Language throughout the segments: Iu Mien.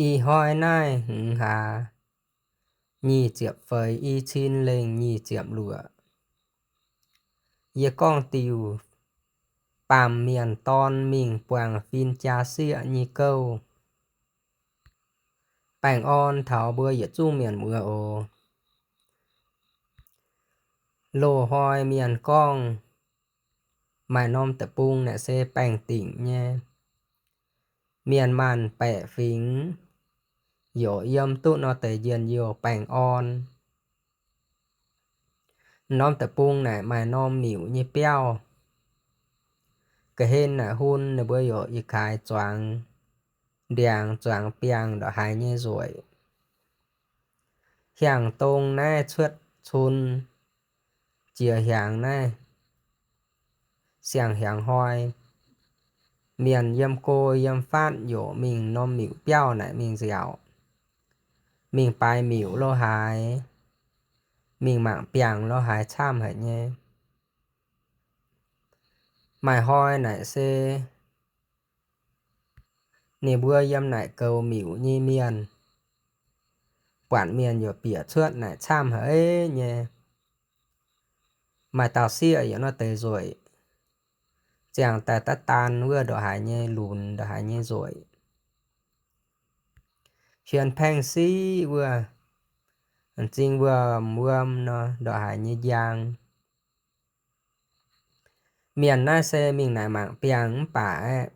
Ih hnoi naaiv hmz hlaax nyic ziepc feix, i cin lengh nyic ziepc luoqc, yie gorngv diuh baamh mienh dorn mingh buangh fin jaa sieqv nyei gouv. Baengh orn taux mbuo yietc zungv mienh muoz oc. Loz-hnoi mienh gorngv maaih norm deic-bung naaic se baengh dingc nyei. Mienh maanc baeqc fingx, yaac yiem duqv nor deix njien-youh baengh orn. Norm deic-bung naaic maaih norm miuc nyei biauv. Ga'hlen naaic hun ninh mbuo yaac ih kaaix zuangx ndiangx zuangx biangh ndongc haaix nyei nzueic. Hiaangx dong naaiv cuotv cun, jiex hiaangx naaiv siang-hiaangx hnoi, mienh yiem go yiem faatv yaac mingh norm miuc biauv naaic mingh nziaauc, mingh baaix miuc lo haaix, mingh mangc biangh lo haaix camv haic nyei. Maaih hnoi naaic se ninh mbuo yiem naaic goux miuc nyei mienh, buatc mienh yaac bieqc cuotv naaic camv haic nyei. Maaih dauh sieqv yaac nor deix nzueic, ziangh daaih daav daan wuov ndongc haaix nyei lunx ndongc haaix nyei nzueic. Hienx paengv siqv wuov, m'zing wuom-wuom nor ndongc haaix nyei njang. Mienh naaiv se mingh naaic mangc biangh mv baac aeqv,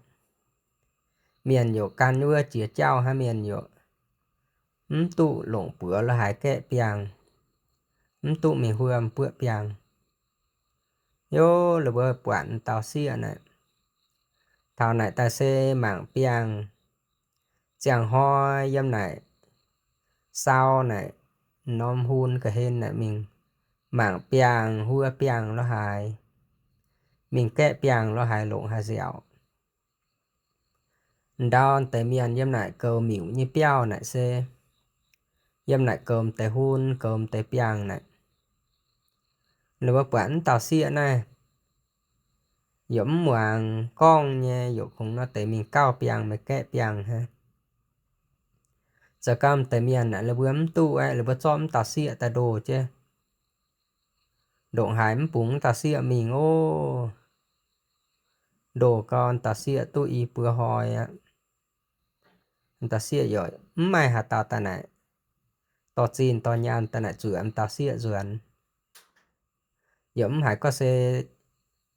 mienh yaac gan wuov jiex jauv hnangv, mienh yaac mv duqv longc buoz lo haaix gaeqv biangh, mv duqv mingh huom buoqv biangh. Yov, laaix mbuo buatc m'dauh sieqv naaic, taux naaic daaih se mangc biangh, ziangh hnoi yiem naaic sau naaic norm hun ga'hlen naaic mingh mangc biangh huom biangh lo haaix, mingh gaeqv biangh lo haaix longc haaix nziaauc. Ndau deix mienh yiem naaic goux miuc nyei biauv naaic se yiem naaic goux m'deix hun goux m'deix biangh naaic. Laaix mbuo buatc m'dauh sieqv naaiv yaac mv muangx gorngv nyei, yaac kungx nor deix mingh gauh biangh maiv gaeqv biangh hnangv. Zoux gau m'deix mienh naaic laaix mbuo mv duqv aeqv, laaix mbuo zorqv m'dauh sieqv daaih ndoh jienv, ndongc haaix mv bungx m'dauh sieqv mingh oc. Ndoh gau m'dauh sieqv duqv i buo hnoi aqv. M'dauh sieqv yaac mv maaih haaix dauh daaih naaic dorh zinh dorh nyaanh daaih naaic zuoqc m'dauh sieqv nzuonx. Yaac mv haiz gorngv se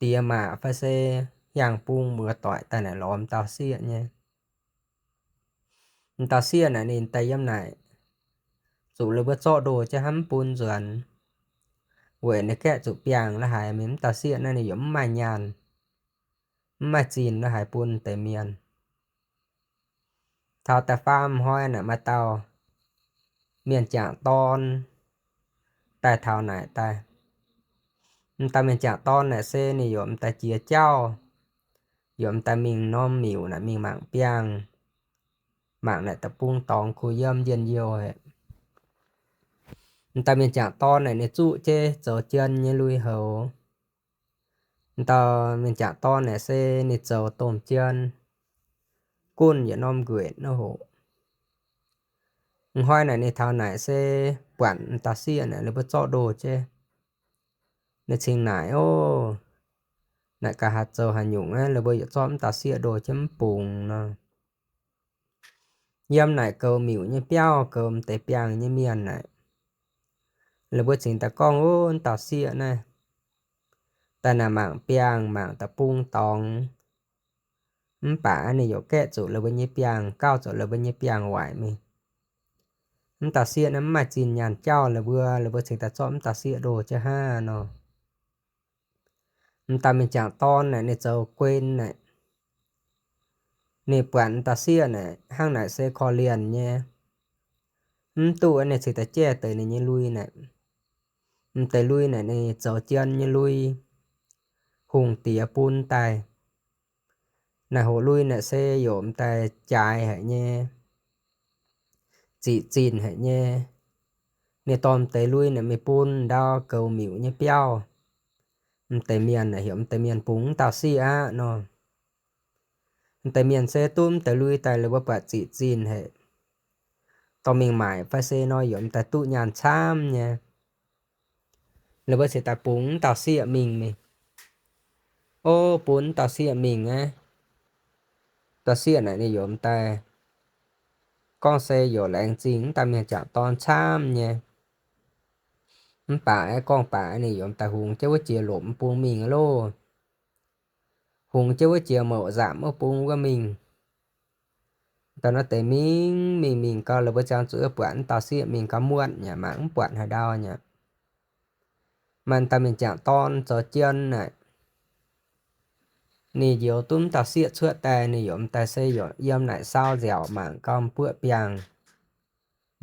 diex maac fai se hiaang-bung muoz-doic daaih naaic lorz m'dauh sieqv nyei. M'dauh sieqv naaic ninh daaih yiem naaic zuqc laaix mbuo zorqv ndoh jienv hnangv mv bun nzuonx, weic ninh gaeqv zuqc biangh lo haaix, mingh m'dauh sieqv naaiv ninh yaac mv maaih nyaanh, mv maaih zinh lo haaix bun deix mienh. Taux da'faam hnoi naaic maaih dauh mienh jangc dorn daaih taux naaic daaih. M'daaih mienh jangc dorn naaic se ninh yaac m'daaih jiex jauv, yaac m'daaih mingh norm miuc naaic mingh mangc biangh, mangc naaic deic-bung dorngx kuh yiem njien-youh haic. M'daaih mienh jangc dorn naaic ninh zuqv jienv zoux jien nyei lui-houx. M'daaih mienh jangc dorn naaic se ninh zoux domh jien, gunv yietc norm nquetc nor hoc. M'hnoi naaic ninh taux naaic se buatc m'dauh sieqv naaic ninh mbuo zorqv ndoh jienv. Ninh cingx naaic, Ov, naaic gaax haaix zoux haaix nyungc aqv, ninh mbuo yietc zorqv m'dauh sieqv ndoh jienv mv bungx nor. Yiem naaic goux miuc nyei biauv, goux m'deix biangh nyei mienh naaic, ninh mbuo cingx daaih gorngv, Ov, m'dauh sieqv naaiv daaih naaic mangc biangh, mangc da'bung dorngx, mv baac ninh yaac gaeqv zuqc ninh mbuo nyei biangh, gauh zuqc ninh mbuo nyei biangh waaic mingh. M'dauh sieqv naaiv mv maaih zinh nyaanh jauv ninh mbuo, ninh mbuo cingx daaih zorqv m'dauh sieqv ndoh jienv hnangv nor. M'daaih mienh jangc dorn naaic ninh zoux guen naaic, ninh buatc m'dauh sieqv naaic hnangv naaic se korv-lienh nyei, mv duqv ninh cingx daaih jaiv deix ninh nyei lui naaic. M'deix lui naaic ninh zoux jien nyei lui, hungh diex bun daaih. Naaic hoc lui naaic se yaac m'daaih jaaix haic nyei, ziqc zinh haic nyei. Ninh dorh m'deix lui naaic mingh bun ndau goux miuc nyei biauv. M'deix mienh naaic heuc m'deix mienh bungx m'dauh sieqv aqv nor. M'deix mienh se duqv m'deix lui daaih, ninh mbuo buatc ziqc zinh haic. dorh mingh maaic fai se nor yaac m'daaih duqv nyaanh camv nyei. Ninh mbuo cingx daaih bungx m'dauh sieqv mingh mingh. O, bun m'dauh sieqv mingh aqv. Dauh sieqv naaic ninh yaac m'daaih gorngv se yaac laengz zingh m'daaih mienh jangc dorn camv nyei. Mv baac aeqv, gorngv baac ninh yaac m'daaih hungx jienv wuov jiex lomc bung mingh loh. Hungx jienv wuov jiex mouc nzamc wuov bung wuov mingh. Dauh nor deix mingh mingh mingh gau, la'buo ziangh zuqc wuov buatc m'dauh sieqv mingh gau muotv nyei, mangc mv buatc haaix ndau nyei. Maaih dauh mienh jangc dorn zoux jien naaic, ninh njoux duqv m'dauh sieqv cuotv daaih, ninh yaac m'daaih se yaac yiem naaic sau nziaauc mangc gau m'buoqv biangh,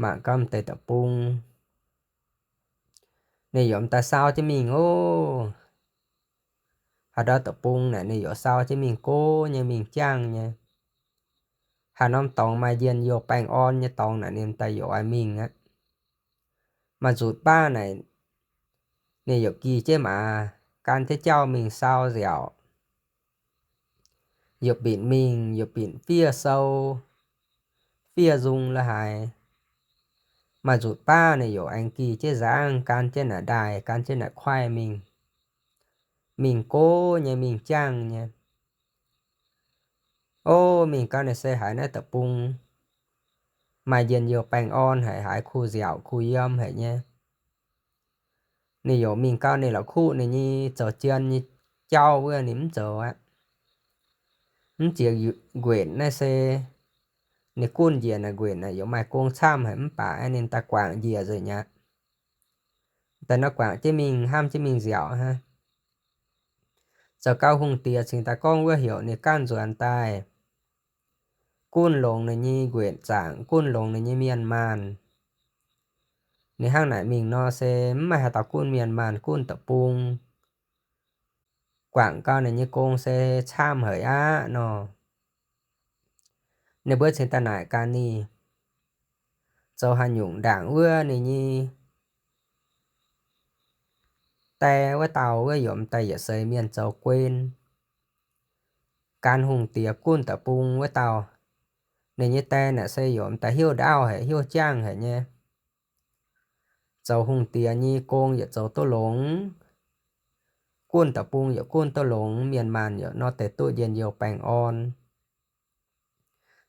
mangc gau m'deix deic-bung. Ninh yaac m'daaih sau jienv mingh oc. Haaix ndau deic-bung naaic ninh yaac sau jienv mingh, gox nyei, mingh jangv nyei. Haaix norm dorngx maaih njien-youh baengh orn nyei dorngx naaic ninh m'daaih yaac oix mingh aqv. Maaih nzutc baav naaic ninh yaac gih jienv maaz, gan jienv jauv mingh sau nziaauc. Yaac binc mingh, yaac binc fiev sou, fiev nzung la'haaix. Maaih nzutc baav ninh yaac aengx gih jienv nzangv, gan jienv naaic ndaaih, gan jienv naaic kuaaiv mingh. Mingh gox nyei, mingh jangv nyei. O, mingh gau ninh se haiz naaiv deic-bung maaih njien-youh baengh orn haic, haiz kuh nziaauc kuh yiem haic nyei. Ninh yaac mingh gau ninh la'kuqv ninh nyei zoux jien nyei jauv wuov ninh mv zoux aqv. Mv jiex nquenc naaiv se ninh gunv njiec naaic nquenc naaic yaac maaih gong camv haic mv baac ninh daaih guangc njiec nzengc aqv. Daaih nor guangc jienv mingh, hnamv jienv mingh nziaauc hnangv. Zoux gau hungh diex cingx daaih gorngv wuov heuc ninh ganh nzuonx daaih gunv longx ninh nyei nquenc zaangc, gunv longx ninh nyei mienh maanh. Ninh hnangv naaic mingh nor se mv maaih haaix dauh gunv mienh maanh, gunv deic-bung. Guangc gau ninh nyei gong se camv haic aqv nor. Ninh mbuo cingx daaih naaic gaax ninh zoux haaix nyungc ndaangc wuov ninh nyei die wuov dauh wuov yaac m'daaih yietc seix mienh zoux guen. Gan hungh diex gunv deic-bung wuov dauh, ninh nyei die naaic se yaac m'daaih hnyouv ndaauv haic, hnyouv jangv haic nyei. Zoux hungh diex nyei gong yietc zoux duqv longx, gunv deic-bung yietc gunv duqv longx, mienh maanh yietc nor deix duqv njien-youh baengh orn.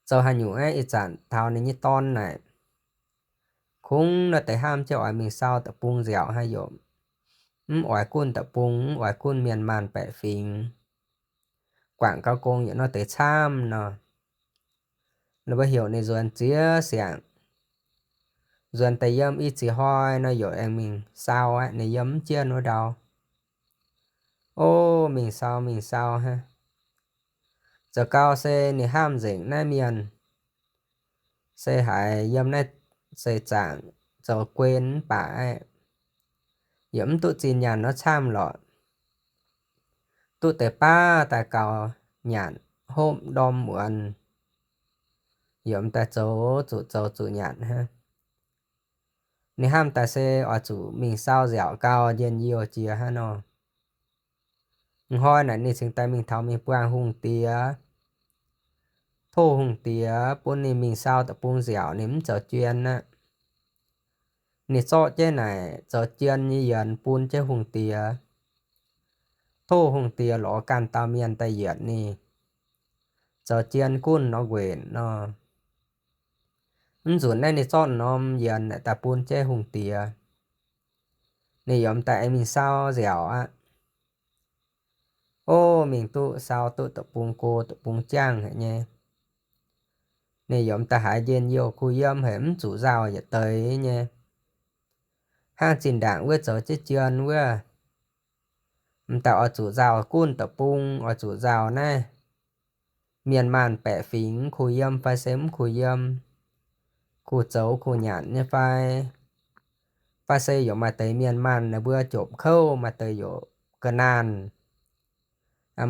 Zoux haaix nyungc aeqv, ih zanc taux ninh nyei dorn naaic, kungx nor deix hnamv jienv oix mingh sau deic-bung nziaauc hnangv, yaac mv oix gunv deic-bung, mv oix gunv mienh maanh baeqc fingx. Guangc gau gong yietc nor deix camv nor. Ninh mbuo heuc ninh nzuonx ziex siangx, nzuonx deix yiem i ziex hnoi nor yaac aengx mingh sau aqv, ninh yiem mv jienv wuov ndau. O, mingh sau mingh sau hnangv. Zoux gau se ninh hnamv nzengc naaiv mienh se haiz yiem naaiv seix zaangc zoux guen mv baac aeqv, yaac mv duqv zinh nyaanh nor camv lorqc. Duqv deix baav daaih gaux nyanc hopv ndorm muonz, yaac m'daaih zoux zuqc zoux zuqc nyanc hnangv. Ninh hnamv daaih se oix zuqc mingh sau nziaauc gau njien-youh jiex hnangv nor. Hnoi naaic ninh cingx daaih mingh taux mingh buangh hungh diex, tov hungh diex bun ninh mingh sau deic-bung nziaauc, ninh mv zoux jien aqv. Ninh zorqv jienv naaic zoux jien nyei yienx bun jienv hungh diex, tov hungh diex lorz ganh dauh mienh daaih yietc ninh zoux jien gunv nor nquenc nor. Mv nzunc naaiv ninh zorqv norm yienx naaic daaih bun jienv hungh diex, ninh yaac m'daaih aengx mingh sau nziaauc aqv. O, mingh duqv sau duqv deic-bung go deic-bung jangv haic nyei. Ninh yaac m'daaih haiz njien-youh kuh yiem haic, mv zuqc nzauh yietc deix nyei. Hnangv zinh ndaangc wuov zoux jienv jien wuov, m'daaih oix zuqc nzauh gunv deic-bung, oix zuqc nzauh naaiv mienh maanh baeqc fingx kuh yiem fai se mv kuh yiem, kuh zoux kuh nyanc nyei fai, fai se yaac maaih deix mienh maanh ninh mbuo jomc kouv, maaih deix yaac ga'naanh,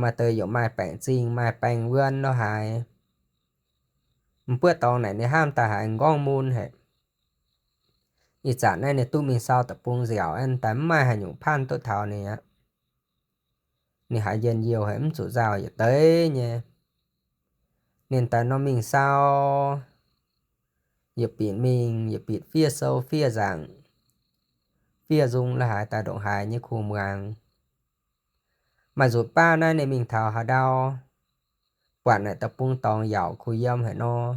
maaih deix yaac maaih baengc zingh maaih baengh wuon lo haaix. M'buoqv dorngx naaic ninh hnamv daaih haiz m'nqorngv mun haic. Ih zanc naaiv ninh duqv mingh sau deic-bung nziaauc, daaih mv maaih haaix nyungc paanv duqv taux ninh aqv. Ninh haiz njien-youh haic, mv zuqc nzauh yietc deix nyei. Ninh daaih nor mingh sau, yietc binc mingh, yietc binc fiev sou fiev nzaangc, fiev nzung la'haaix daaih ndongc haaix nyei kuh muangx. Maaih nzunc baav naaiv ninh mingh taux haaix ndau, buatc naaic deic-bung dorngx yaauc kuh yiem haic nor,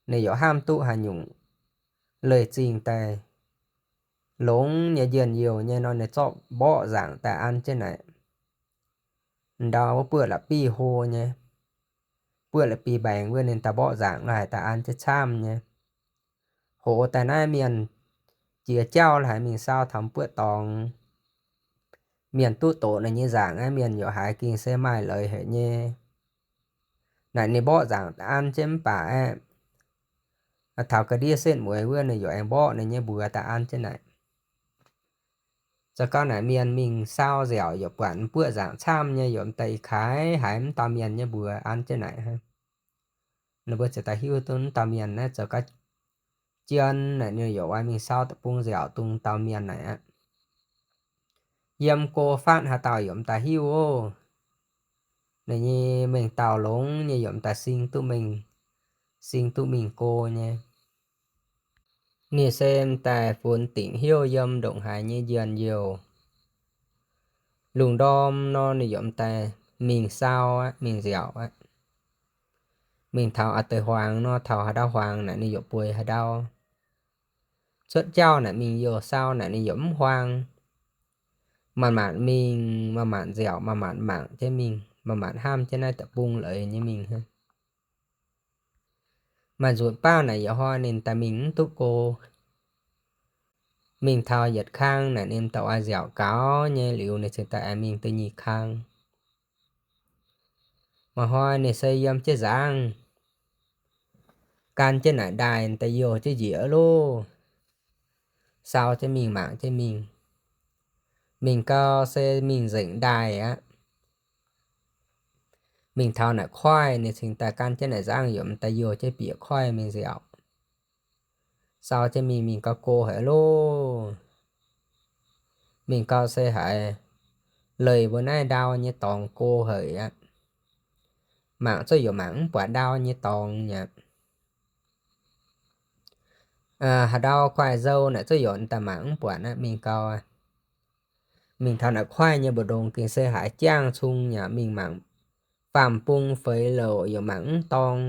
ninh yaac hnamv duqv haaix nyungc leih zingh daaih longx nyei njien-youh nyei nor, ninh zorqv mborqv nzaangc daaih an jienv naaic. Ndau wuov buoqv la'bieiv hlo nyei, buoqv la'bieiv mbaengx wuov ninh daaih mborqv nzaangc la'haaix daaih an jienv camv nyei. Hoz daaih naaiv mienh jiex jauv la'haaix mingh sau taux buoqv dorngx, mienh duqv doqc ninh nyei nzaangc aqv, mienh yaac haiz gengh se maaih leiz haic nyei. Naaic ninh mborqv nzaangc daaih an jienv mv baac aeqv, taux ga'ndiev setv mueiz wuov ninh yaac aengx mborqv ninh nyei mbuox daaih an jienv naaic. Zoux gau naaic mienh mingh sau nziaauc yaac buatc buoqv nzaangc camv nyei, yaac m'daaih ih kaaix haiz mv dauh mienh nyei mbuox an jienv naaic hnangv. Ninh mbuo ziouc daaih hiuv duqv mv dauh mienh naaiv zoux gau jien naaic, ninh yaac oix mingh sau deic-bung nziaauc dongh dauh mienh naaic aqv. Yiem go fatv haaix dauh yaac m'daaih hiuv oc. Ninh nyei mengh dauh longx nyei yaac m'daaih sing duqv mingh, sing duqv mingh go nyei. Ninh se m'daaih funx dingc hnyouv yiem ndongc haaix nyei njien-youh. Lungh ndorm nor ninh yaac m'daaih mingh sau aqv, mingh nziaauc aqv. Mingh taux a'deix huangx nor, taux haaix ndau huangx naaic ninh yaac bueix haaix ndau. Cuotv jauv naaic mingh youh sau naaic ninh yaac mv huaang. Manc-manc mingh, manc-manc nziaauc, manc-manc mangc jienv mingh, manc-manc hnamv jienv naaiv deic-bung leiz nyei mingh hnangv. Maaih nzunc baav naaic yaac hnoi ninh daaih mingh mv duqv go. Mingh taux yietc kang naaic ninh daaih oix nziaauc gaux nyei liuz ninh cingx daaih aengx mingh da'nyeic kang. Maaih hnoi ninh se yiem jienv nzangv, gan jienv naaic ndaaih daaih youh jienv njiec loh, sau jienv mingh mangc jienv mingh. Mingh gau se mingh nzengc ndaaih aqv. Mingh taux naaic koiv ninh cingx daaih gan jienv naaic nzangv yaac m'daaih youh jienv bieqc koiv mingh nziaauc. Sau jienv mingh, mingh gau go haic loh. Mingh gau se haiz leih mbuo naaiv ndau nyei dorngx go haic aqv. Mangc zuqc yaac mangc mv buatc ndau nyei dorngx aqv. Haaix ndau koiv-nzou naaic zuqc yaac daaih mangc mv buatc aqv. Mingh gau, mingh taux naaic koiv nyei mbu'ndongx gengh se haiz jangv cung aqv. Mingh mangc faam-bung feix louc yaac mangc mv dorng.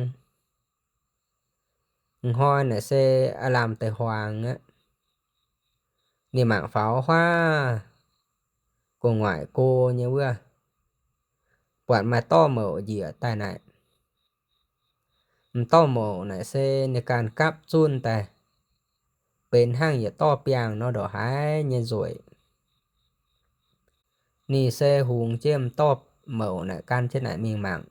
Hnoi naaic se aav lamh deix huaang aqv. Ninh mangc faaux huaav gu'nguaaic go nyei wuov, buatc maaih dorv mouc njiec daaih naaic. M'dorv mouc naaic se ninh ganh gapv zunh daaih, benx hnangv yietc dorv biangh nor ndongc haaix nyei nzueic. Ninh se hungx jienv m'dorv mouc naaic gan jienv naaic mingh mangc.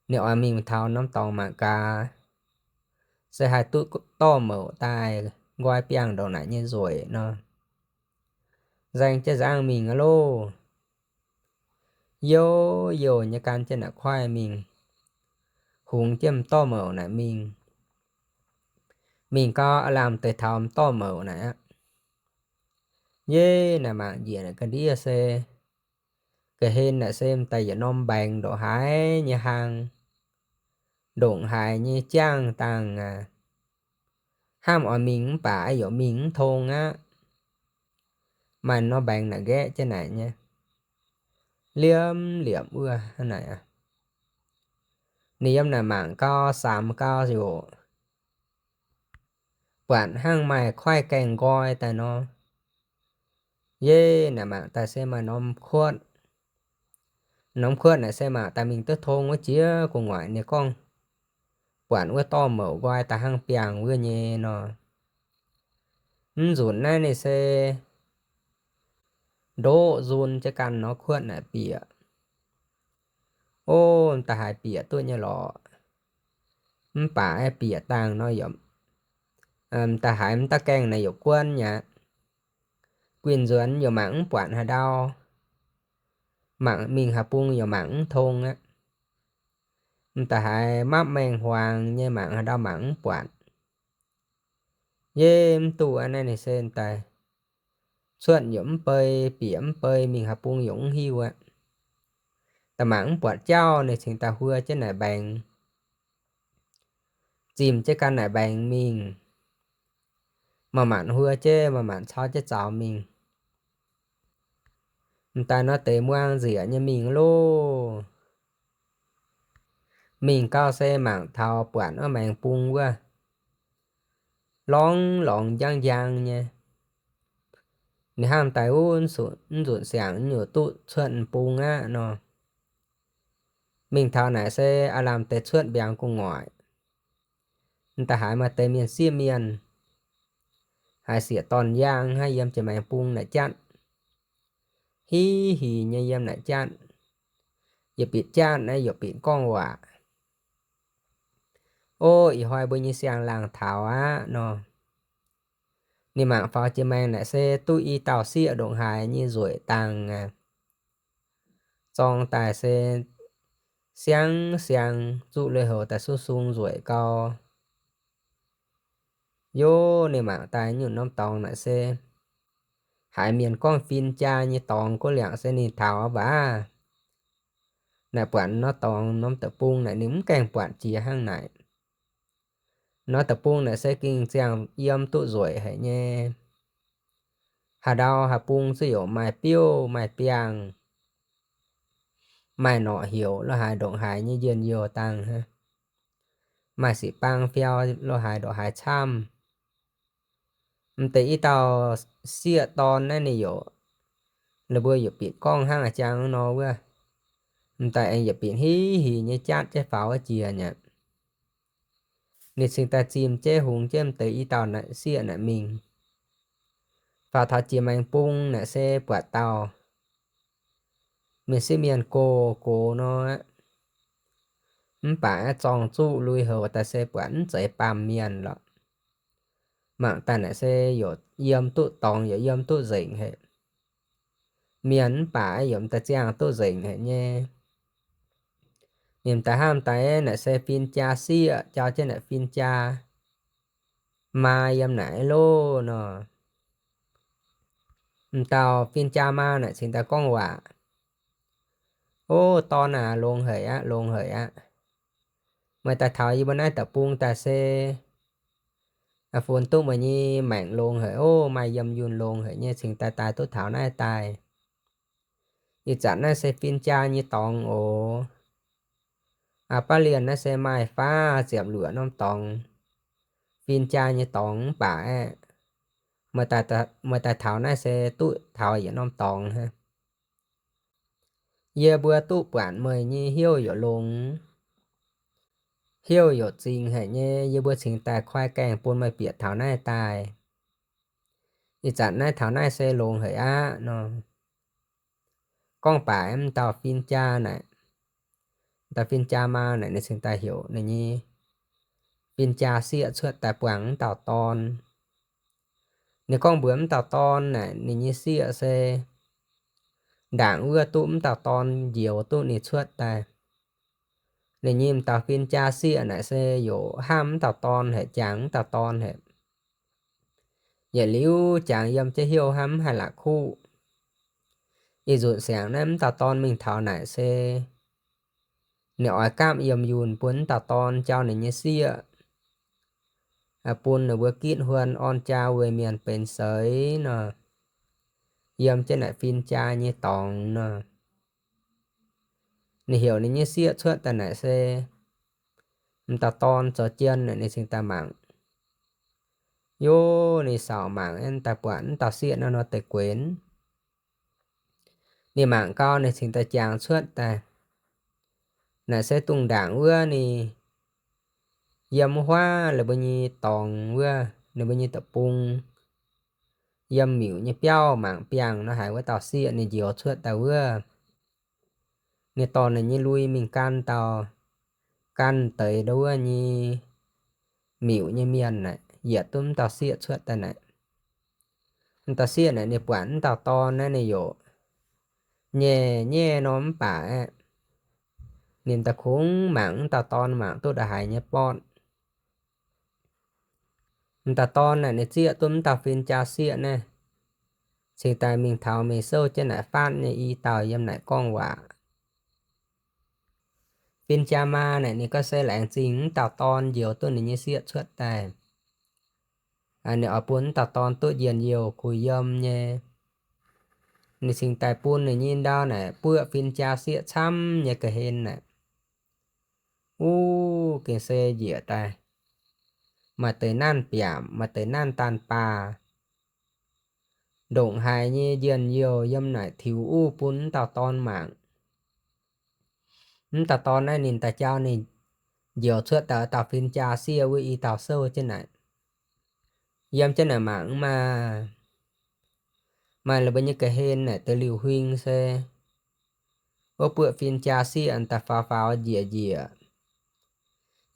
Ninh oix mingh taux norm dorngx mangc gaax, se haih duqv dorv mouc daaih nqoi biangh ndongc naaic nyei nzueic nor, nzaeng jienv nzangv mingh aqv loh. Youh youh nyei gan jienv naaic koiv mingh, hungx jienv m'dorv mouc naaic mingh. Mingh gau, aav lamh deix taux m'dorv mouc naaic aqv. Yie naaic mangc njiec naaic ga'ndiev se, ga'hlen naaic se m'daaih yietc norm mbaengx ndongc haaix nyei hlang, ndongc haaix nyei jangv dangh aac. Hnamv oix mingh mv baac yaac mingh mv tong aqv. Maaih norm mbaengx naaic nqaeqv jienv naaic nyei, liemh liemh wuov hnangv naaic aqv. Ninh yiem naaic mangc gau, samx gau ziouc buatc hnangv maaih koiv gaengh nqoi daaih nor. Yie naaic mangc daaih se maaih norm kuotv. Norm kuotv naaic se mangc daaih mingh duqv tong wuov jiex gu'nguaaic ninh gorngv buatc wuov dorv mouc nqoi daaih hnangv biangh wuov nyei nor. Mv nzunc naaiv ninh se ndoqv nzun jienv ganh norm kuotv naaic bieqc. O, m'daaih haiz bieqc duqv nyei lorqc. Mv baac bieqc dangh nor yaac, m'daaih haiz m'daaih gaengh naaic yaac guon aqv. Guinh nzuonx yaac mangc mv buatc haaix ndau. Mangc mingh haaix bung yaac mangc mv tong aqv. M'daaih haiz mapv maengh huaang nyei mangc haaix ndau mangc mv buatc. Yie mv duqv aqv, naaiv ninh se daaih cuotv yaac mv bei, bieqc mv bei, mingh haaix bung yaac mv hiuv aqv. Daaih mangc mv buatc jauv, ninh cingx daaih huo jienv naaic mbaengx. zimh jienv ganh naaic mbaengx mingh, manc-manc huo jienv, manc-manc cau jienv zaux mingh. M'daaih nor deix muangh nzieqc nyei mingh loh. Mingh gau se mangc taux buatc wuov maengx bung wuov, lorngx lorngx njang njang nyei. Ninh hnamv daaih, Uv, mv nzunc siangx nyungc duqv cuotv bung aqv nor. Mingh taux naaic se aav lamh deix cuotv mbiaangx gu'nguaaic. M'daaih haiz maaih deix mienh sieqv mienh, haiz sieqv dorn-yaangh hnangv yiem jiex maengx bung naaic jatv, hiv hingx nyei yiem naaic jatv, yietc bieqc jatv naaiv yietc bieqc gorngv waac. O, ih hnoi mbuo nyei siang-laangh taux aqv nor. Ninh mangc faaux jiex maengx naaic se duqv i dauh sieqv ndongc haaix nyei nzueic dangh aqv. Zorng daaih se siang siang, zuqv lui-houx daaih sung sung nzueic gau. Yov, ninh mangc daaih nyungc norm dorngx naaic se haiz mienh gorngv fin-jaa nyei dorngx, guv liangc se ninh taux baac naaic buatc norm dorngx norm deic-bung naaic ninh mv gaengh buatc jiex hnangv naaic. Norm deic-bung naaic se ging ziangh yiem duqv nzueic haic nyei. Haaix ndau haaix bung zuqc youc maaih biouv maaih biangh, maaih norqc heuc lo haaix ndongc haaix nyei njien-youh dangh hnangv. Maaih sic-baang fiau lo haaix ndongc haaix camv. M'deix i dauh sieqv dorn naaiv ninh youc, ninh mbuo youc bieqc gorngv hnangv a'jang nor wuov, m'daaih aengx yietc bieqc hiv hingx nyei jatv jienv faaux wuov jiex nyei. Ninh cingx daaih zimh jienv hungx jienv m'deix i dauh naaic sieqv naaic mingh. Faaux taux jiex maengx bung naaic se buatc dauh mienh sieqv mienh gox gox nor aqv. Mv baac aeqv, zorng zuqv lui-houx daaih se buatc mv zeiz baamh mienh lorqc. Mangc daaih naaic se youc yiem duqv dorngx, youc yiem duqv nzengc haic. Mienh mv baac aeqv, yiem daaih ziangh duqv nzengc haic nyei. Ninh daaih hnamv daaih naaic se fin-jaa sieqv, jauv jienv naaic fin-jaa maa yiem naaic loh nor. M'dauh fin-jaa maa naaic cingx daaih gorngv waac, O, dorn aac, longx haic aqv, longx haic aqv. Meih daaih taux yie mbuo naaiv deic-bung daaih se funx duqv meih nyei maengc longx haic oc. Maaih yiem yunh longx haic nyei, cingx daaih daaih duqv taux naaiv daaih. Ih zanc naaiv se fin-jaa nyei dorngx oc. Aa, baav lienh naaiv se maaih faah ziepc luoqc norm dorngx, fin-jaa nyei dorngx mv baac aeqv, meih daaih taux naaiv se duqv taux yietc norm dorngx hnangv. Yie mbuo duqv buatc meih nyei heuv youc longx, heuv youc zingx haic nyei. Yie mbuo cingx daaih koi gaengh bun meih bieqc taux naaiv daaih. Ih zanc naaiv taux naaiv se longx haic aqv nor. Gorngv baac m'dauh fin-jaa naaic, m'dauh fin-jaa maa naaic ninh cingx daaih heuc ninh nyei fin-jaa sieqv cuotv daaih buangh m'dauh dorn. Ninh gorngv mbuox m'dauh dorn naaic ninh nyei sieqv se ndaangc wuov duqv m'dauh dorn njoux duqv ninh cuotv daaih. Ninh nyei m'dauh fin-jaa sieqv naaic se youc hnamv m'dauh dorn haic, jangx m'dauh dorn haic. Yietc liuz jangx yiem jienv heuv hnamv mv haih la'kuqv. Ih nzunc siangx naaiv m'dauh dorn mingh taux naaic se ninh oix gaamv yiem yunh bun m'dauh dorn jauv ninh nyei sieqv, bun ninh mbuo gitv huon orn jaa weic mienh benx seix nor, yiem jienv naaic fin-jaa nyei dorngx nor. Ninh heuc ninh nyei sieqv cuotv daaih naaic se m'dauh dorn zoux jien naaic ninh cingx daaih mangc. Yov, ninh saauc mangc daaih buatc m'dauh sieqv naaiv nor deix guenx. Ninh mangc gau ninh cingx daaih jangx cuotv daaih. Naaic se dongh ndaangc wuov ninh yiem wuov huaav ninh mbuo nyei dorngx wuov, ninh mbuo nyei deic-bung, yiem miuc nyei biauv mangc biangh nor haiz wuov dauh sieqv ninh njoux cuotv daaih wuov. Ninh dorh ninh nyei lui mingh gan dauh, gan deix ndau wuov nyei miuc nyei mienh naaic, yietc duqv m'dauh sieqv cuotv daaih naaic. M'dauh sieqv naaic ninh buatc m'dauh dorn naaiv ninh youc nyei nyei nor mv baac aeqv, ninh daaih kungx mangc m'dauh dorn mangc duqv ndongc haaix nyei bortv. M'dauh dorn naaic ninh zieqv duqv m'dauh fin-jaa sieqv naaiv, cingx daaih mingh taux mingh souv jienv naaic faatv nyei i dauh yiem naaic gorngv waac. Fin-jaa maa naaic ninh gorngv se laengz zingh wuov dauh dorn njoux duqv ninh nyei sieqv cuotv daaih. Ninh oix bun wuov dauh dorn duqv njien-youh kuh yiem nyei. Ninh cingx daaih bun ninh nyei ndau naaic buoqv fin-jaa sieqv camv nyei ga'hlen naaic. Uv, gengh se njiec daaih, maaih deix nanv biaamc, maaih deix nanv daanh baah, ndongc haaix nyei njien-youh yiem naaic tiux uv bun wuov dauh dorn mangc. Wuov dauh dorn naaiv ninh daaih jauv ninh njoux cuotv daaih dauh fin-jaa sieqv wuov i dauh souv jienv naaic. Yiem jienv naaic mangc maah, maaih la'buo nyei ga'hlen naaic deix liuh huing se wuov buoqv fin-jaa sieqv daaih faaux faaux njiec njiec,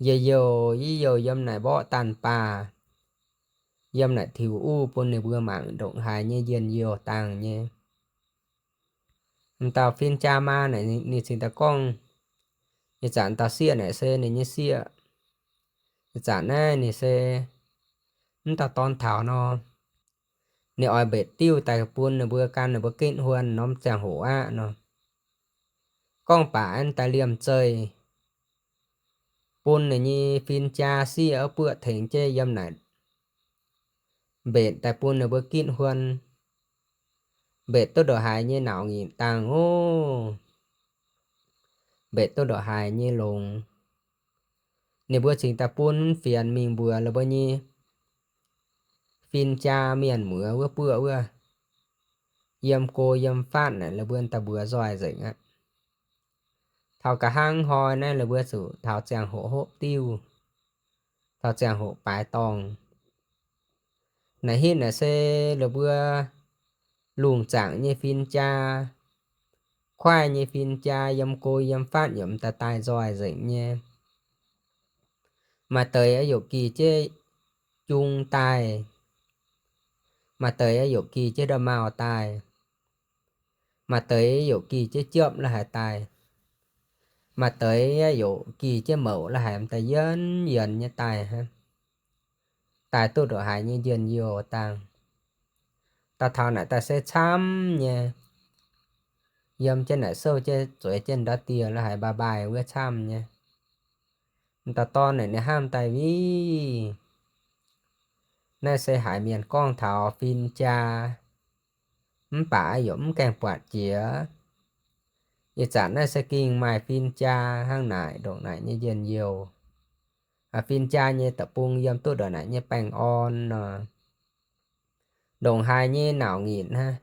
njien-youh i youh yiem naaic mborqv daanh baah, yiem naaic tiux uv bun ninh mbuo mangc ndongc haaix nyei njien-youh dangh nyei. M'dauh fin-jaa maa naaic ninh cingx daaih gorngv, ih zanc dauh sieqv naaic se ninh nyei sieqv. Ih zanc naaiv ninh se wuov dauh dorn taux nor, ninh oix mbetc diuh daaih bun ninh mbuo gan ninh mbuo gitv huon norm ziangh hoc aqv nor. Gorngv baac aengx daaih liemh zeih bun ninh nyei fin-jaa sieqv buoqv tengx jienv yiem naaic mbetc daaih bun ninh mbuo gitv huon. Mbetc duqv ndongc haaix nyei nauc nyitc dangh oc. Mbetc duqv ndongc haaix nyei longx, ninh mbuo cingx daaih bun fienx mingh mbuox la'buo nyei fin-jaa mienh muoz wuov buoqv wuov, yiem go yiem fatv naaic la'buo daaih mbuox nzoih nzengc aqv. Taux nqa'haav hnoi naaiv la'buo zuqc taux ziangh hoc hopv diuh, taux ziangh hoc baaix dorngh. Naaic hitv naaic se la'buo lungh zaangc nyei fin-jaa, kuaaiv nyei fin-jaa yiem go yiem fatv yaac m'daaih daaih nzoih nzengc nyei. Maaih deix yaac gih jienv jung daaih, maaih deix yaac gih jienv nda'maauh daaih, maaih deix yaac gih jienv jopv la'haic daaih, maaih deix yaac gih jienv mouc la'haic m'daaih yienx yienx nyei daaih hnangv. Daaih duqv ndongc haaix nyei njien-youh dangh. Daaih taux naaic daaih se camv nyei. Yiem jienv naaic souv jienv zueiz jienv ndortv dieh la'haic mbaaih mbaaih wuov camv nyei. M'dauh dorn naaic ninh hnamv daaih, Ih, naaiv se haiz mienh gorngv taux fin-jaa, mv baac yaac mv gaengh buatc jiex. Ih zanc naaiv se gengh maaih fin-jaa hnangv naaic ndongc naaic nyei njien-youh. Fin-jaa nyei deic-bung yiem duqv ndongc naaic nyei baengh orn nor, ndongc haaix nyei nauc nyitc hnangv.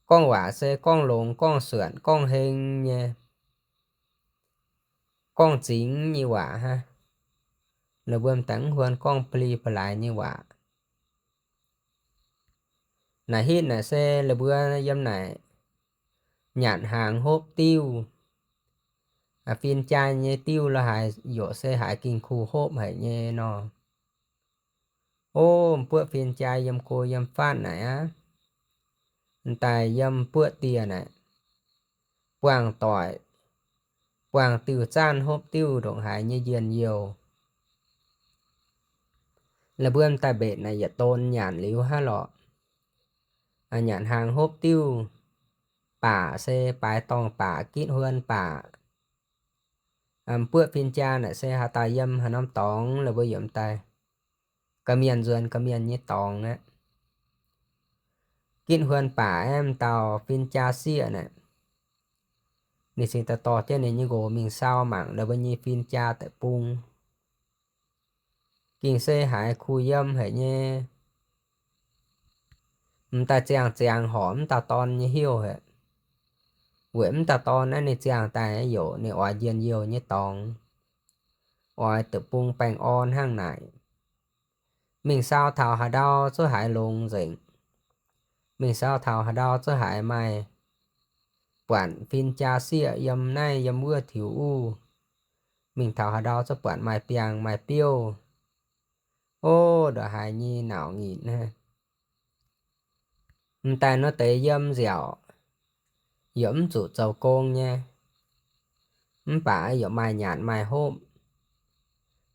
Gorngv waac se gorngv longx, gorngv suonc, gorngv heng nyei, gorngv zingx nyei waac hnangv. La'buo m'daaih mv huon gorngv ba'li ba'laaix nyei waac. Naaic hitv naaic se la'buo yiem naaic nyanc hnaangx hopv diuh. Fin-jaa nyei diuh la'haic yaac se haiz gengh kuh hopv haic nyei nor. Ov, m'buoqv fin-jaa yiem go yiem fatv naaic aqv, m'daaih yiem m'buoqv dieh naaic buangh doic, buangh diuh zaanv hopv diuh ndongc haaix nyei njien-youh. La'buo m'daaih mbetc naaic yietc donx nyanc liuz hnangv lorqc. Nyanc hnaangx hopv diuh, baac se baaix dorngh baac, gitv huon baac. M'buoqv fin-jaa naaic se haaix dauh yiem haaix norm dorngx, la'buo yaac m'daaih ga'mienh nzuonx ga'mienh nyei dorngx aqv. Gitv huon baac aeqv, m'dauh fin-jaa sieqv naaic, ninh cingx daaih dorh jienv ninh nyei nqox mingh sau mangc la'buo nyei fin-jaa deic-bung. Gengh se haiz kuh yiem haic nyei. M'daaih ziangh ziangx horc m'dauh dorn nyei heuv haic. Weic m'dauh dorn naaiv ninh ziangh daaih yaac ninh oix njien-youh nyei dorngx, oix deic-bung baengh orn hnangv naaic. Mingh sau taux haaix ndau zungv haiz longx nzengc. Mingh sau taux haaix ndau zungv haiz maaih buatc fin-jaa sieqv yiem naaiv yiem wuov tiux uv. Mingh taux haaix ndau zungv buatc maaih biangh maaih biouv. Ov, ndongc haaix nyei nauc nyitc hnangv. M'daaih nor deix yiem nziaauc yaac mv zuqc zoux gong nyei, mv baac yaac maaih nyanc maaih hopv.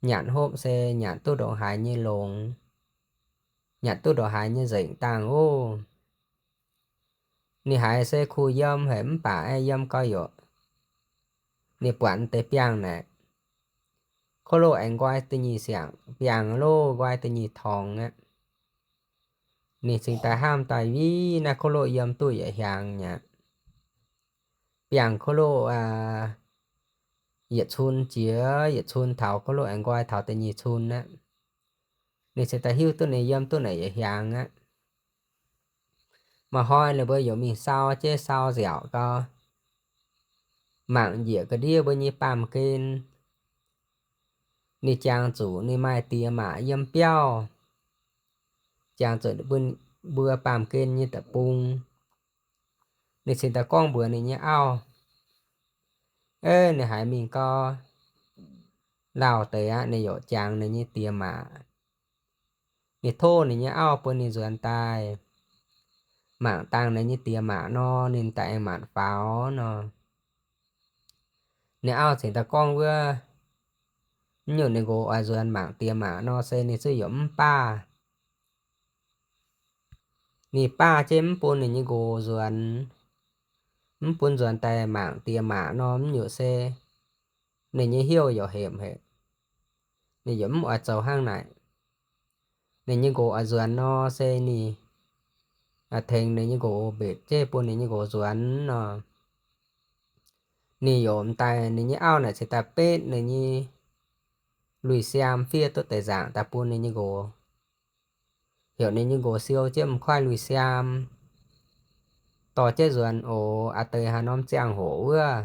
Nyanc hopv se nyanc duqv ndongc haaix nyei longx, nyanc duqv ndongc haaix nyei nzengc dangh ov. Ninh haiz se kuh yiem haic mv baac aeqv, yiem gau yaac Ninh buatc deix biangh naaic, ko loh aengx nqoi da'nyeic siangx, biangh loh nqoi da'nyeic torngx aqv. Ninh cingx daaih hnamv daaih, Ih, naaiv ko loh yiem duqv yietc hiaangx mi'aqv. Biangh ko loh yietc cun jiex, yietc cun taux ko loh aengx nqoi taux da'nyeic cun aqv. Ninh cingx daaih hiuv duqv ninh yiem duqv naaic yietc hiaangx aqv. Maaih hnoi ninh mbuo yaac mingh sau jienv sau nziaauc gau, mangc njiec ga'ndiev mbuo nyei baamh gen. Ninh jangx zuqc ninh maaih diex maac yiem biauv, jangx zuqc mbuo baamh gen nyei deic-bung. Ninh cingx daaih gorngv mbuox ninh nyei auv, Ov, ninh haiz mingh gau, lauh deix aqv, ninh yaac jangx ninh nyei diex maac. Ninh tov ninh nyei auv bun ninh nzuonx daaih mangc dangh ninh nyei diex maac nor, ninh daaih aengx maanc faaux nor. Ninh auv cingx daaih gorngv wuov, Mv nyungc ninh nqox oix nzuonx mangc diex maac nor se ninh zuqc yaac mv baac. Ninh baac jienv mv bun ninh nyei nqox nzuonx, mv bun nzuonx daaih mangc diex maac nor, mv nyungc se ninh nyei heuv yaac hepc haic. Ninh yaac mv oix zoux hnangv naaic. Ninh nyei nqox oix nzuonx nor se ninh tengx ninh nyei nqox mbetc jienv bun ninh nyei nqox nzuonx nor. Ninh yaac m'daaih, ninh nyei auv naaic cingx daaih betv ninh nyei lui-siaam fiev duqv deix nzaangc daaih bun ninh nyei nqox. Heuc ninh nyei nqox siou jienv m'nqox lui-siaam, dorh jienv nzuonx oc. Aa deix haaix norm ziangh hoc wuov,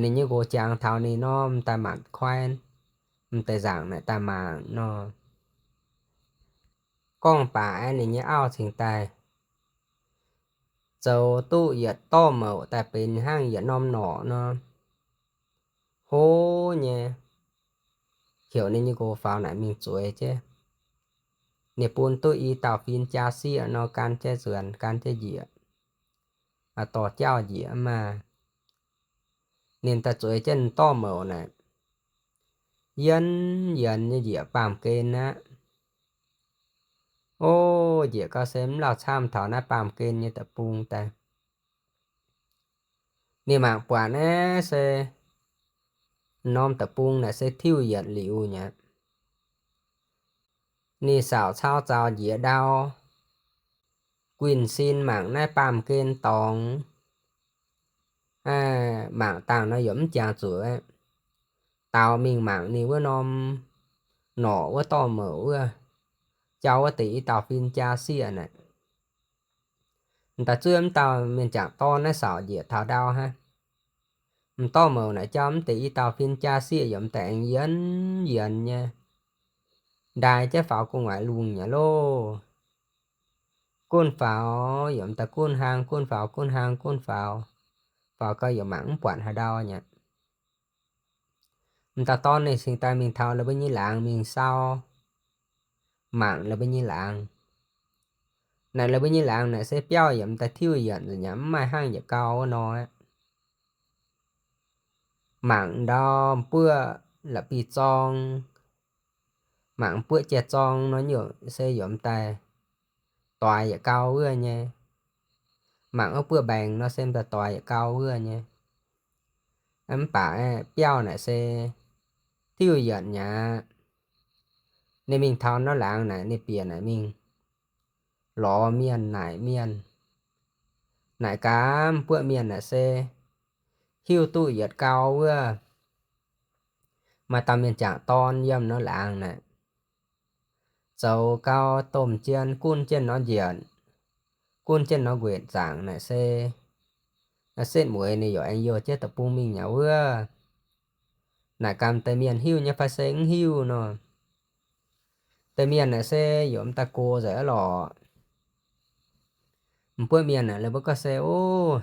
ninh nyei nqox jangx taux ninh norm daaih maanc koi m'deix nzaangc naaic daaih mangc nor. Gorngv baac aeqv, ninh nyei auv cingx daaih zoux duqv yietc dorv mouc daaih benx hnangv yietc norm norqc nor, hlo nyei. Heuc ninh nyei nqox faaux naaic mingh zueiz jienv. Ninh bun duqv i dauh fin jaa sieqv nor gan jienv nzuonx, gan jienv njiec, dorh jauv njiec maah. Ninh daaih zueiz jienv m'dorv mouc naaic, yienx yienx nyei njiec baamh gen aqv. Ov, njiec gau se mv lauh camv taux naaiv baamh gen nyei deic-bung daaih. Ninh mangc buatc naaiv se norm deic-bung naaic se tiuv yietc liuz nyei. Ninh saauc cau zaux njiec ndau, guinh sin mangc naaiv baamh gen dorngx. Mangc dangh nor yaac mv jangx zuqc, daaux mingh mangc ninh wuov norm norqc wuov dorh mouc wuov, jauv wuov deix i dauh fin jaa sieqv naaic. M'daaih zuov mv dauh mienh jangc dorn naaiv saauc njiec taux ndau hnangv. M'dorv mouc naaic jauv mv deix i dauh fin jaa sieqv yaac m'daaih aengx yienx yienx nyei, ndaaih jienv faaux gu'nguaaic lungh nyei loh. Gunv faaux yaac m'daaih gunv hlang, gunv faaux, gunv hlang, gunv faaux, faaux gau yaac mangc mv buatc haaix ndau nyei. M'daaih dorn ninh cingx daaih mingh taux la'buo nyei laangz mingh sau, mangc la'buo nyei laangz. Naaic la'buo nyei laangz naaic se biauv yaac m'daaih tiuv yienc nzengc nyei, mv maaih hnangv yietc gau wuov nor aqv. Mangc ndau m'buoqv la'bieiv-zorng, mangc m'buoqv jai-zorng nor nyungc se yaac m'daaih doix yietc gau wuov nyei. Mangc wuov buoqv mbaengx nor se m'daaih doix yietc gau wuov nyei. Mv baac biauv naaic se tiuv yienc nyei aqv. Ninh mingh taux norm laangz naaic, ninh bieqc naaic mingh lorz mienh naaic mienh. Naaic gaax m'buoqv mienh naaic se hiuv duqv yietc gau wuov. Maaih dauh mienh jangc dorn yiem norm laangz naaic, zoux gau domh jien gunv jienv norm njiec, gunv jienv norm nquetc zaangc naaic se setv mueiz ninh yaac aengx youh jienv deic-bung mingh nyei wuov. Naaic gaax deix mienh hiuv nyei fai se mv hiuv nor. Deix mienh naaic se yaac m'daaih gox nzengc aqv lorqc. M'buoqv mienh naaic, ninh mbuo gorngv se, Ov,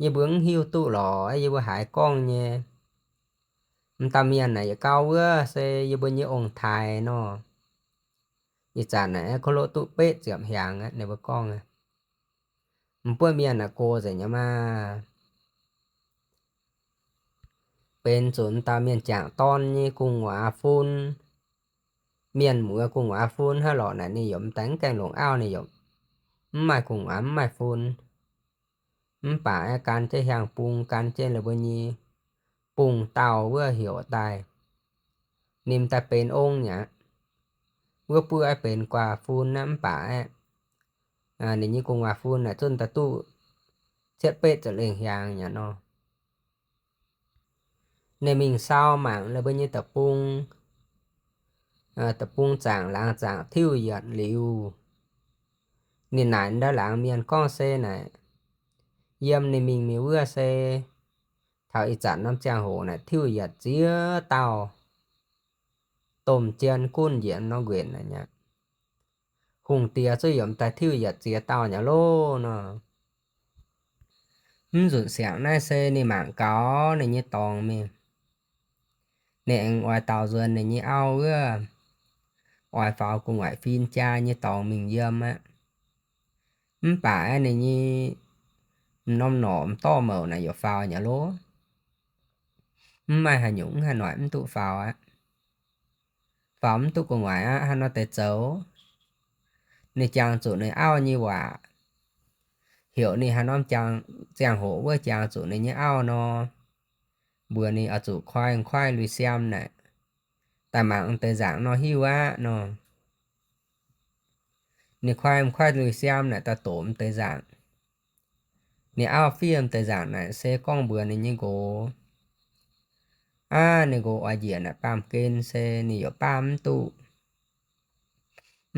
yie mbuo mv hiuv duqv lorqc, yie mbuo haiz gorngv nyei. M'daaih mienh naaic yietc gau wuov se yie mbuo nyei ong-taaix nor. Ih zanc naaic ko loqv duqv betv ziepc hiaangx aqv, ninh mbuo gorngv. M'buoqv mienh naaic gox nzengc nyei maah. Benx zuqc m'daaih mienh jangc dorn nyei gu'nguaaz fun. Mienh muoz gu'nguaaz fun hnangv lorqc naaic, ninh yaac m'daaih mv gaengh longc auv, ninh yaac mv maaih gu'nguaaz mv maaih fun. Mv baac aeqv, gan jienv hiaang-bung, gan jienv la'buo nyei bung-daauh wuov heuc daaih, ninh daaih benx ong mi'aqv. Wuov buov aeqv, benx guaax fun aqv, mv baac aeqv, ninh nyei gu'nguaaz fun naaic zunv daaih duqv cietv betv ziepc lengh hiaangx mi'aqv nor. Ninh mingh sau mangc la'buo nyei deic-bung, deic-bung zaangc laangz zaangc tiuv yietc liuz, ninh naaic ndau laangz mienh gorngv se naaic, yiem ninh mingh mi'aqv wuov se taux ih zanc norm ziangh hoc naaic tiuv yietc ziex dauh domh jien gunv njiec norm nquenc naaic mi'aqv. Hungh diex zuqc yiem daaih tiuv yietc ziex dauh mi'aqv loh nor. Mv nzunc siangx naaiv se ninh mangc gaux ninh nyei dorngx mingh. Ninh aengx oix daaux nzuonx ninh nyei auv wuov, oix faaux gu'nguaaic fin-jaa nyei dorngx mingh yiem aqv. Mv baac aeqv, ninh nyei m'normh norqc m'dorv mouc naaic yaac faaux mi'aqv loh. Mv maaih haaix nyungc mv haih noic mv duqv faaux aqv. Faaux mv duqv gu'nguaaic aqv, haaix nor deix zoux? Ninh jangx zuqc ninh auv nyei waac, heuc ninh haaix norm ziangh hoc wuov jangx zuqc ninh nyei auv nor, mbuox ninh oix zuqc koi m'nqoiv lui-siam naaic, daaih mangc m'deix nzaangc nor hiuv aqv nor. Ninh koi m'nqoiv lui-siam naaic daaih doqc m'deix nzaangc. Ninh auv fiev m'deix nzaangc naaic se gorngv mbuox ninh nyei nqox, aav, ninh nqox oix njiec naaic baamh gen se ninh yaac baamh mv duqv.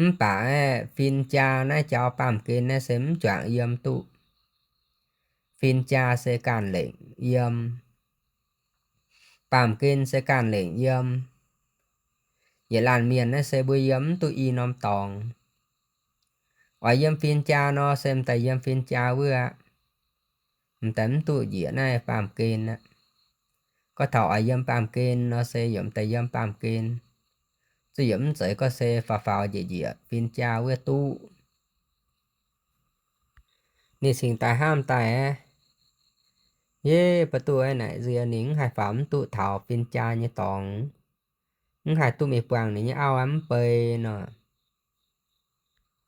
Mv baac aeqv, fin-jaa naaiv jauv baamh gen naaiv se mv juangc yiem duqv. Fin-jaa se ganh lengc yiem. Baamh gen se ganh lengc yiem. Yietc laanh mienh naaiv se mbuo yiem mv duqv i norm dorngx. Oix yiem fin-jaa nor se m'daaih yiem fin-jaa wuov aqv. M'daaih mv duqv njiec naaiv baamh gen aqv. Gorngv taux oix yiem baamh gen nor se yaac m'daaih yiem baamh gen. Zuqc yaac mv zeiz gorngv se faaux faaux njiec njiec fin-jaa wuov duqv. Ninh cingx daaih hnamv daaih aqv. Yie baac duqv naaic nzie ninh mv haih faaux mv duqv taux fin-jaa nyei dorngx, mv haih duqv mingh buangh ninh nyei auv aqv mv bei nor.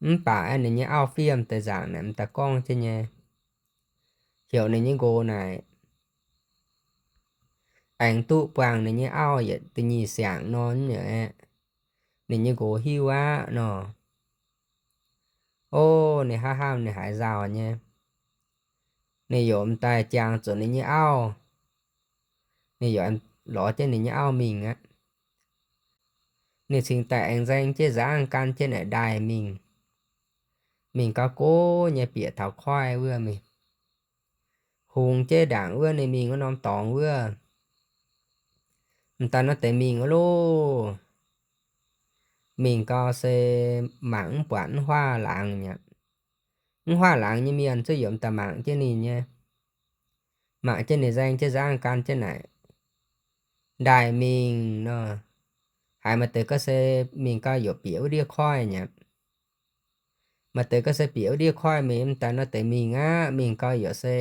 Mv baac aeqv, ninh nyei auv fiev m'deix nzaangc naaic m'daaih gorngv jienv nyei, heuc ninh nyei nqox naaic aengx duqv buangh ninh nyei auv yietc da'nyeic siangx nor nyei aeqv, ninh nyei nqox hiuv aqv nor. O, ninh hnamv hnamv ninh haiz nzauh nyei. Ninh yaac m'daaih jangx zuqc ninh nyei auv. Ninh yaac lorz jienv ninh nyei auv mingh aqv. Ninh cingx daaih aengx nzaeng jienv nzangv gan jienv naaic ndaaih mingh. Mingh gauh gox nyei bieqc taux koiv wuov mingh. Hungx jienv ndaangc wuov ninh mingh wuov norm dorngx wuov. M'daaih nor deix mingh wuov loh. Mingh gau se mangc mv buatc mv huaav laangz mi'aqv. Mv huaav laangz nyei mienh zuqc yaac m'daaih mangc jienv ninh nyei. Mangc jienv ninh nzaeng jienv nzangv gan jienv naaic ndaaih mingh nor. Haiz maaih deix ga'sie mingh gau yaac bieqc wuov ndiev koiv mi'aqv. Maaih deix ga'sie bieqc wuov ndiev koiv mingh, m'daaih nor deix mingh aqv. Mingh gau yaac se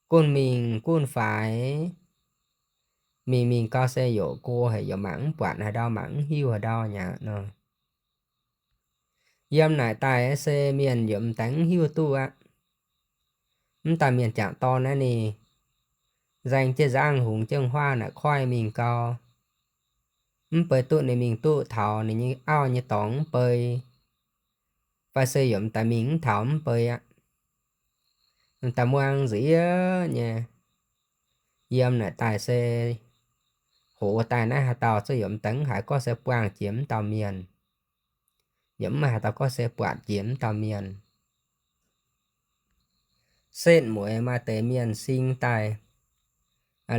gunv mingh gunv faix. Mingh mingh gau se yaac go haic, yaac mangc mv buatc haaix ndau, mangc mv hiuv haaix ndau mi'aqv nor. Yiem naaic daaih se mienh yaac m'daaih mv hiuv duqv aqv. Mv daaih mienh jangc dorn naaiv ninh nzaeng jienv nzangv hungx jienv huaav naaic koiv mingh gau, mv bei duqv ninh mingh duqv taux ninh nyei auv nyei dorngx mv bei, fai se yaac m'daaih mingh mv taux mv bei aqv. M'daaih muangx nziex nyei. Yiem naaic daaih se hoz daaih naaiv haaix dauh zuqc yaac m'daaih mv haiz gorngv se buangh jiex mv dauh mienh, yaac mv maaih haaix dauh gorngv se buatc jiex mv dauh mienh. Setv mueiz maaih deix mienh sing daaih,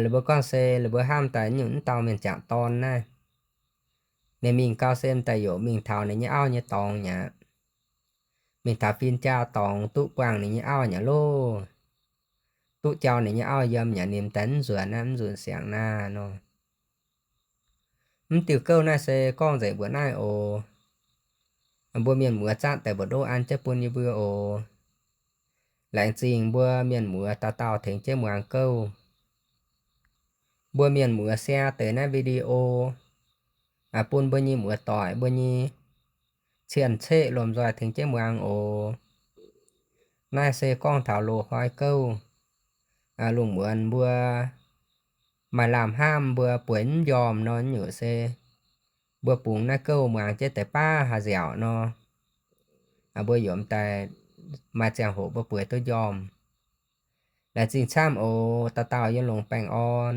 la'buo gorngv se la'buo hnamv daaih nyungc mv dauh mienh jangc dorn naaiv, ninh mingh gau se m'daaih yaac mingh taux ninh nyei auv nyei dorngx mi'aqv. Mingh taux fin-jaa dorngx duqv buangh ninh nyei auv mi'aqv loh. Duqv jauv ninh nyei auv yiem mi'aqv, ninh m'daaih mv nzuonx naaiv, mv nzunc siangx naaiv nor. Mv diuh gouv naaiv se gorngv nzengc mbuoqc naaiv oc. Mbuo mienh muoz zatv deix mbu'ndongx an jienv bun yie mbuo oc. Laengz zingh mbuo mienh muoz dauh dauh tengx jienv muangx gouv. Mbuo mienh muoz share deix naaiv video bun mbuo nyei muoz-doic, mbuo nyei cien-ceqv lomh nzoih tengx jienv muangx oc. Naaiv se gorngv taux loz-hnoi gouv. Lungh muonz mbuo maaih lamh hnamv mbuo bueix mv njormh nor, nyungc se mbuo bungx naaiv gouv muangx jienv deix baav haaix nziaauc nor, mbuo yaac m'daaih maaih ziangh hoc mbuo bueix duqv njormh. Laengz zingh camv oc. Dauh dauh yiem longx baengh orn.